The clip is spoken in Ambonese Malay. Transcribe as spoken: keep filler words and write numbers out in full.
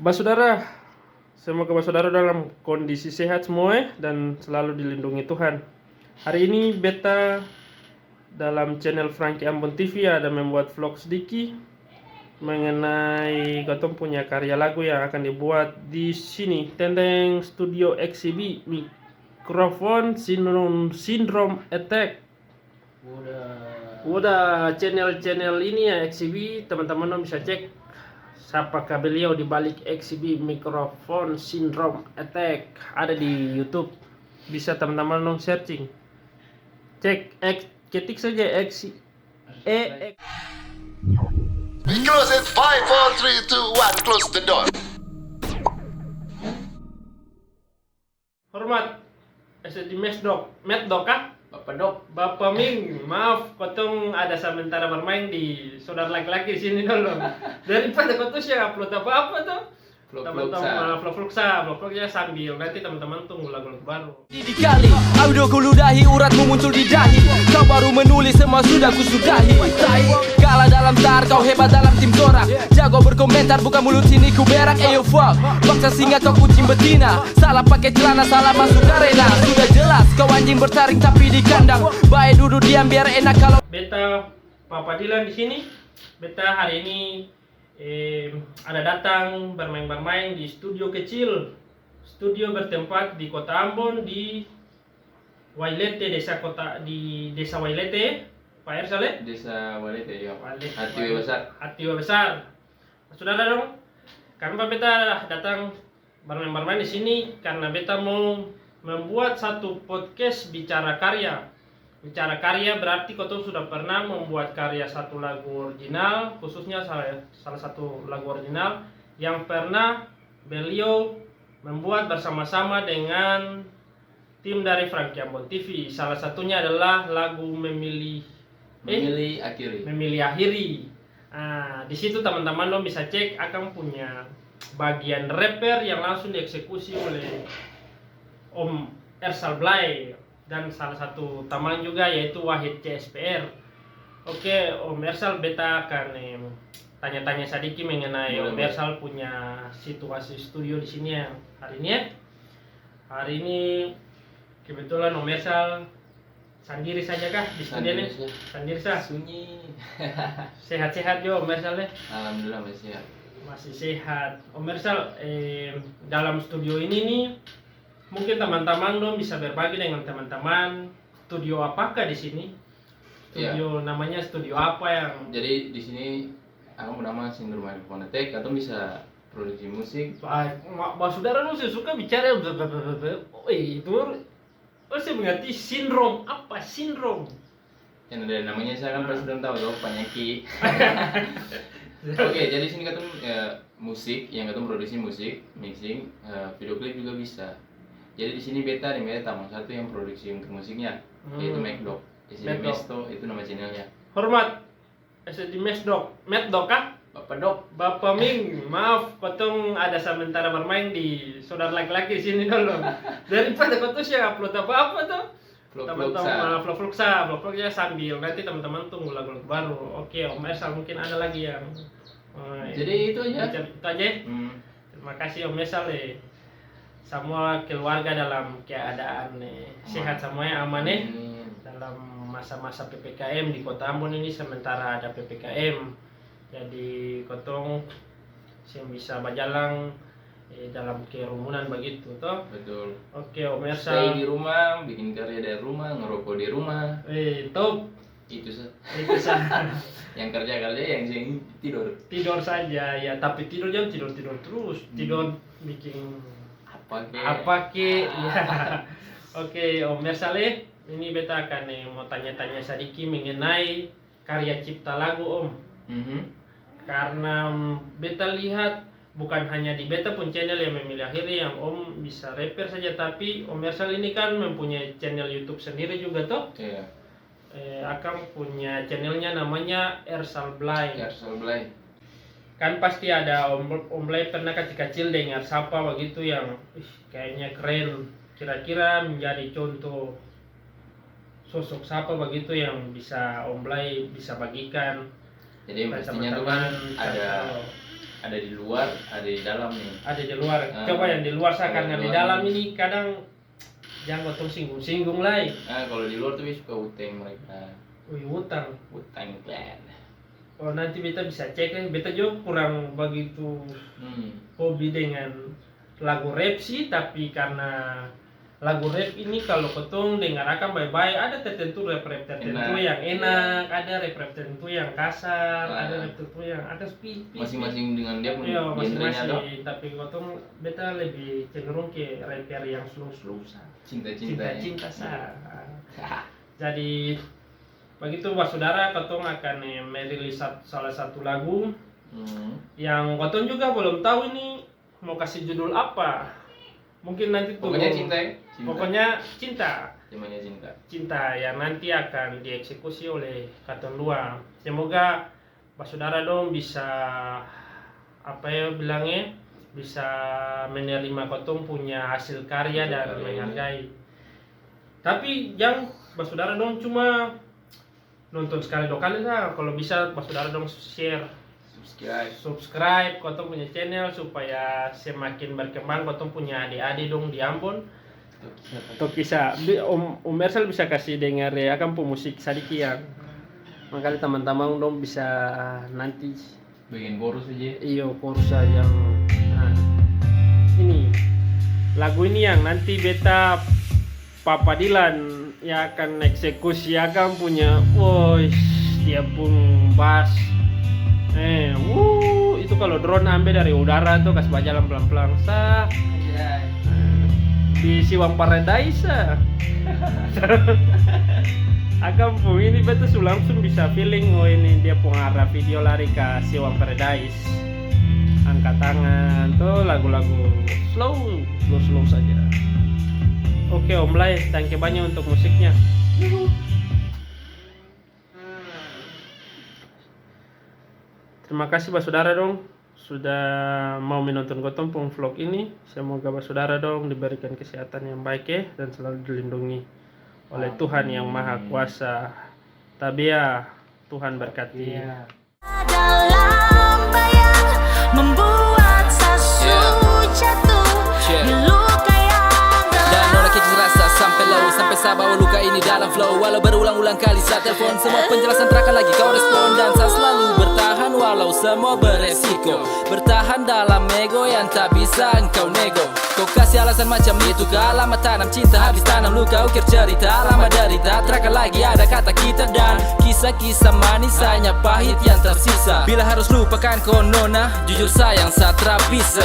Basudara, semoga basudara dalam kondisi sehat semua, eh, dan selalu dilindungi Tuhan. Hari ini beta dalam channel Frankie Ambon T V ada membuat vlog sedikit mengenai katong punya karya lagu yang akan dibuat di sini, Tenteng Studio X C B, Microphone Syndrome, Syndrome Attack. Udah. Udah, channel-channel ini ya, X C B, teman-teman dong bisa cek siapakah beliau di balik X C B Microphone Syndrome Attack. Ada di YouTube. Bisa teman-teman dong searching. Cek X, ketik saja X, E, X. We close it, five, four, three, two, one, close the door. Hormat. S D Mesdok, Medok kah? Bapa Dok. Bapa Ming, maaf, kotong ada sementara bermain di saudara laki-laki di sini dolo. Daripada kotong seng upload apa-apa to. Vlog-vlog sa. Teman-teman, ah, vlog-vlog sa, vlog-vlog ya sambil nanti teman-teman tunggu lagu-lagu baru. Di kali, audio ku ludahi, uratmu muncul di dahi. Kau baru menulis, semua sudah kusudahi. Kalah dalam tar, kau hebat dalam tim sorak. Jago berkomentar, buka mulut sini ku berak, eyo fuck. Bangsa singa, kau kucing betina. Salah pake celana, salah masuk arena. Sudah jelas, kau anjing bertaring tapi di kandang. Bae duduk diam, biar enak kalau Beta Papa Dilan di sini. Beta hari ini, eh, ada datang bermain-bermain di studio kecil. Studio bertempat di Kota Ambon, di Wailete, desa Kota, di Desa Wailete, Pak Ersal, eh? Desa Wailete, ya. Wailete. Hatiwe Besar. Hatiwe Besar. Sudara dong, kanapa beta datang bermain-bermain di sini? Karna beta mau membuat satu podcast bicara karya. Bicara karya berarti kotong sudah pernah membuat karya satu lagu original, khususnya salah, salah satu lagu original yang pernah beliau membuat bersama-sama dengan tim dari Frankie Ambon T V. Salah satunya adalah lagu Memilih, eh, Memilih Akhiri. Memilih Akhiri. Ah, di situ teman-teman dong bisa cek akang punya bagian rapper yang langsung dieksekusi oleh Om Ersal Blay dan salah satu tamang juga, yaitu Wahid C S P R. Oke, Om Ersal, beta akan, em, tanya-tanya sadiki mengenai Boleh, Om boleh. Ersal punya situasi studio di sini ya, hari ini ya. Hari ini kebetulan Om Ersal sandiri saja kah di studio Sandiri nih? Saja. Sandiri sa? Sunyi. Sehat-sehat jo Om Ersal deh? Alhamdulillah masih sehat. Masih sehat. Om Ersal, eh, dalam studio ini nih, mungkin tamang-tamang dong bisa berbagi dengan teman-teman, studio apakah di sini? Iya. Studio, namanya studio apa yang Jadi di sini akang pung nama Syndrome Attack, katong bisa produksi musik. Ba-, ma-, basudara dong su suka bicara, eh, itu, oh, saya mengerti sindrom. Apa sindrom? Yang ada namanya saya kan pasti dong tahu dong, panyaki. Oke, jadi sini katong, eh, musik, yang katong produksi musik, mixing, eh, video klip juga bisa. Jadi di sini beta deng beta tamang satu yang produksi untuk musiknya, Hmm. yaitu Mac Dog. S D Mac Dog. Mesto, itu nama channelnya. Hormat. S D Mesdok, Medok kah? Bapa Dok. Bapa Ming, maaf, kotong ada sementara bermain di saudara laki-laki sini dolo. Daripada kotong seng upload apa-apa to. Vlog-vlog Teman-teman, sa. ah, vlog-vlog sa, vlog-vlog ya sambil nanti teman-teman tunggu lagu-lagu baru. Oke, Om Ersal mungkin ada lagi yang, eh, Jadi itu aja. bicara itu aja. Hmm. Terima kasih Om Ersal, eh. Samua keluarga dalam keadaan, eh, sehat Aman. samuanya, aman, eh. Amin. Dalam masa-masa P P K M di Kota Ambon ini sementara ada P P K M. Jadi kotong seng bisa bajalang, eh, dalam kerumunan bagitu, to. Betul. Oke, Om Ersal. Stay di rumah, bikin karya dari rumah, ngerokok di rumah. Eh, top. Itu sa. Itu sa. Yang kerja-kerja, yang seng tidor. Tidor saja, ya. Tapi tidor jang tidor-tidor terus. Hmm. Tidor bikin Apa ke? apa ke, ya. Oke, Om Ersal, eh. Ini beta akan, eh, mau tanya-tanya sadiki mengenai karya cipta lagu, Om. Mhm. Karna, mm, beta lihat bukan hanya di beta pung channel yang Memilih Akhiri yang Om bisa rapper saja, tapi Om Ersal ini kan mempunyai channel YouTube sendiri juga, to? Iya. Eh, akang punya channelnya namanya Ersal Blay. Ersal Blay. Kan pasti ada Om, Om Blay pernah kacil-kacil dengar sapa bagitu yang, ih, kayaknya keren. Kira-kira menjadi contoh sosok sapa bagitu yang bisa Om Blay bisa bagikan Jadi, ke pastinya tuh kan teman-teman ada, kalau Ada di luar, ada di dalam nih. Ada di luar. Ah, coba yang di luar sa, kalau karena di di luar dalam nih. Ini kadang jang katong singgung-singgung lai. Ah, kalau di luar tuh suka utang mereka. Wih, utang. Utang, clan. Oh, nanti beta bisa cek, eh. Beta juga kurang bagitu Hmm. hobi dengan lagu rap sih, tapi karena lagu rap ini kalau katong dengar akang bae-bae, ada tertentu rap-rap tertentu Enak. yang Iya. enak, ada rap-rap tertentu yang kasar, Ah. ada rap tertentu yang ada spi-, spi-, Masing-masing dengan dia pung Iya, genrenya, masing-masing. Tapi katong, beta lebih cenderung ke rapper yang slow-slow sa. Cinta-cinta, ya? Cinta-cinta sa. Iya. Jadi, begitu, basudara, katong akan, eh, merilis sat-, salah satu lagu Hmm. yang katong juga belum tahu ini mau kasih judul apa? Mungkin nanti tunggu. Pokoknya cinta, ya? Cinta. Pokoknya cinta. Temanya cinta. Cinta yang nanti akan dieksekusi oleh katong dua. Semoga basudara dong bisa, apa ya bilangnya, bisa menerima katong punya hasil karya dan menghargai. Tapi jang basudara dong cuma nonton sekali dua kali lah, kalau bisa basudara dong share, subscribe, subscribe katong punya channel supaya semakin berkembang katong punya ade-ade dong di Ambon. Tokisa, tokisa. Bi-, Om, Om Ersel bisa kasi dengar, eh, akang pung musik sadiki yang mangkali tamang-tamang dong bisa nanti Bagian chorus aja. Iyo, chorus saja. Nah, ini lagu ini yang nanti beta Papa Dilan yang akan eksekusi akang punya, wois, dia pung bass. Eh, wuh, itu kalau drone ambe dari udara tuh, kas bajalang pelan-pelan, sah. Anjay. Di Siwang Paradise, ah. Akang pung ini beta su langsung bisa feeling, oh, ini dia pung arah video lari ka Siwang Paradise. Angkat tangan, tuh lagu-lagu slow, slow, slow saja. Oke, Om Lai, thank you banyak untuk musiknya. Terima kasih, basudara dong, sudah mau menonton katong pung vlog ini. Semoga basudara dong diberikan kesehatan yang baik, eh, dan selalu dilindungi oleh Tuhan Yang Maha Kuasa. Tabea, Tuhan berkati. Iya. Dalam bayang membuat sasu jatuh di luka yang dalam. Dan nona kikis rasa sampe low, sampe sa bawa luka ini dalam flow. Walau berulang-ulang kali sa telepon, semua penjelasan terakan lagi kau respon. Dan sa selalu bertahan walau semua beresiko. Bertahan dalam ego yang tak bisa engkau nego. Kau kasih alasan macam itu, ka alamat tanam cinta, habis tanam luka, ukir cerita, lama derita, terakhir lagi ada kata kita dan kisah-kisah manis hanya pahit yang tersisa. Bila harus lupakan kau nona, jujur sayang sa tra bisa.